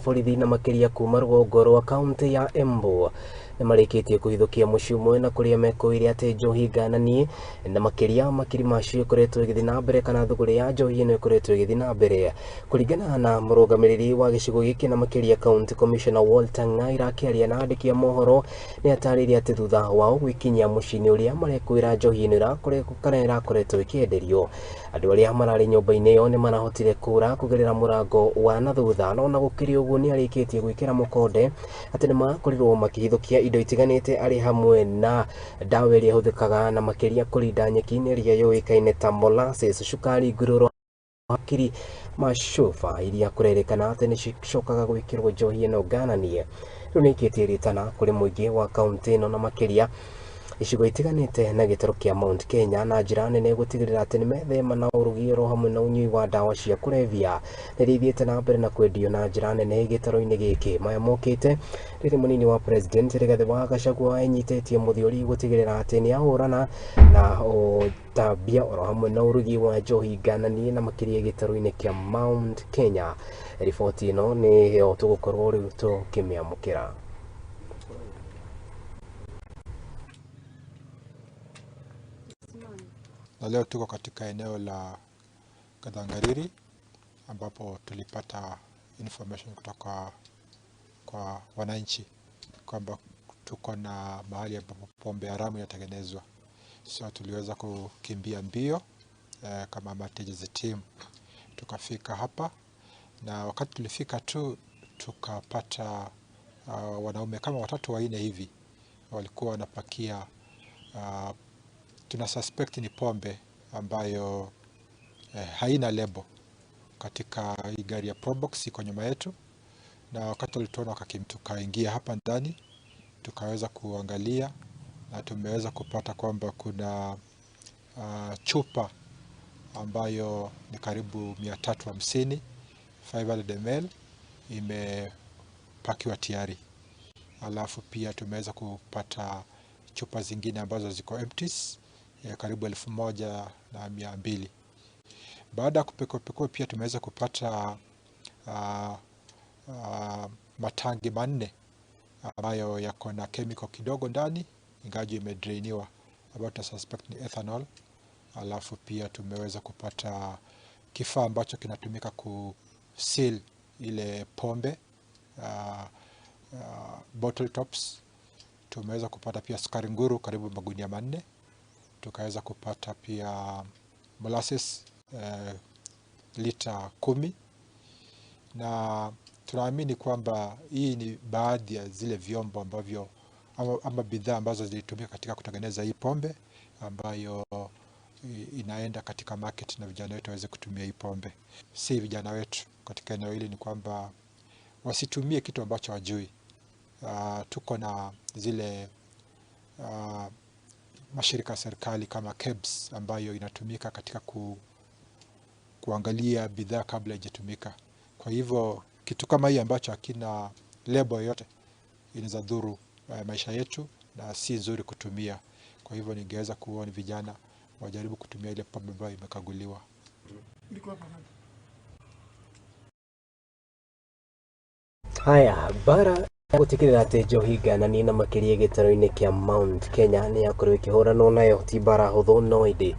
Borithi na makĩria kuma rũgongo rwa kaunti ya Embu nĩ marĩkĩtie kũhithũkia mũciĩ ũmwe na kũrĩa mekũire atĩ njohi ngananie na makĩria makiri macio ĩkoretwo ĩgĩthiĩ na mbere kana thũgũrĩ ya njohi ĩno ĩkoretwo ĩgĩthiĩ na mbere. Kũringana na mũrũgamĩrĩri wa gĩcigo gĩkĩ na makĩria County Commissioner Walter Ng'aira, akĩaria na andĩki a mohoro nĩ atarĩirie atĩ thutha wao gwĩkinyia mũciĩ-inĩ ũrĩa marekwĩra njohi ĩno ĩrakoretwo kana ĩrakoretwo ĩkĩenderio andũ arĩa mararĩ nyũmba-inĩ ĩyo, nĩ marahotire kũra kũgerera mũrango wa na thutha. No na gũkĩrĩ ũguo, nĩ arĩkĩtie gwĩkĩra mũkonde atĩ nĩ makorirwo makĩhithũkia indo itiganĩte, arĩ hamwe na ndawa ĩrĩa ĩhũthĩkaga na makĩria kũrinda nyeki-inĩ ĩrĩa yũĩkaine ta molasses, cukari ngurũro, hakiri macuba iria kũrerĩkana atĩ nĩ cicokaga gwĩkĩrwo njohi ĩno ngananie. Rĩu nĩ ĩkĩtie rĩtana kũrĩ mũingĩ wa kaunti ĩno na makĩria icigo itiganĩte na gĩtarũ kĩa Mount Kenya na njĩra nene gũtigĩrĩra atĩ nĩ methema na ũrugi oro hamwe na ũnyui wa ndawa cia kũrebia rĩrĩa ithiĩte na mbere na kwendio na njĩra nene gĩtarũ-inĩ gĩkĩ. Maya mokĩte rĩrĩ mũnini wa president Rigathĩ wa Gachagua enyitĩtie mũthiori gũtigĩrĩra atĩ nĩ ahũrana na ũtambia oro hamwe na ũrugi wa njohi ngananie na makĩria gĩtarũ-inĩ kĩa Mount Kenya. Riboti ĩno nĩyo tũgũkorwo rĩu tũkĩmĩamũkĩra. Na leo tuko katika eneo la Kathangariri ambapo tulipata information kutoka kwa wananchi kwamba tuko na mahali ambapo pombe haramu inatengenezwa. So tuliweza kukimbia mbio kama emergency team, tukafika hapa, na wakati tulifika tu tukapata wanaume kama watatu wanne hivi walikuwa wanapakia, tuna suspect ni pombe ambayo haina lebo katika hii gari ya Probox iko nyuma yetu, na wakati walituona tukaingia hapa ndani, tukaweza kuangalia na tumeweza kupata kwamba kuna chupa ambayo ni karibu 350, 500 ml, imepakiwa tayari. Alafu pia tumeweza kupata chupa zingine ambazo ziko empties karibu 1200. Baada ya kupekuapekua pia tumeweza kupata matangi 4 ambayo yako na chemical kidogo ndani, ingawaje imedrainiwa, ambayo tuna suspect ni ethanol. Alafu pia tumeweza kupata kifaa ambacho kinatumika ku seal ile pombe, bottle tops. Tumeweza kupata pia sukari nguru karibu magunia 4. Tukaweza kupata pia molasses lita 10, na tunaamini kwamba hii ni baadhi ya zile vyombo ambavyo ama bidhaa ambazo zilitumika katika kutengeneza hii pombe ambayo inaenda katika market na vijana wetu waweze kutumia hii pombe. Si vijana wetu katika eneo hili ni kwamba wasitumie kitu ambacho hawajui. Tuko na zile mashirika ya serikali kama KEBS ambayo inatumika katika kuangalia bidhaa kabla haijatumika. Kwa hivyo kitu kama hii ambacho hakina lebo yoyote inaweza dhuru maisha yetu na si nzuri kutumia. Kwa hivyo ningeweza kuona vijana wajaribu kutumia ile pombe ambayo imekaguliwa. Haya, bara gũtigĩrĩra atĩ njohi ngananie na makĩria gĩtarũ-inĩ kĩa Mount Kenya nĩ yakorwo ĩkĩhũranwo nayo ti mbara hũthũ, no ĩndĩ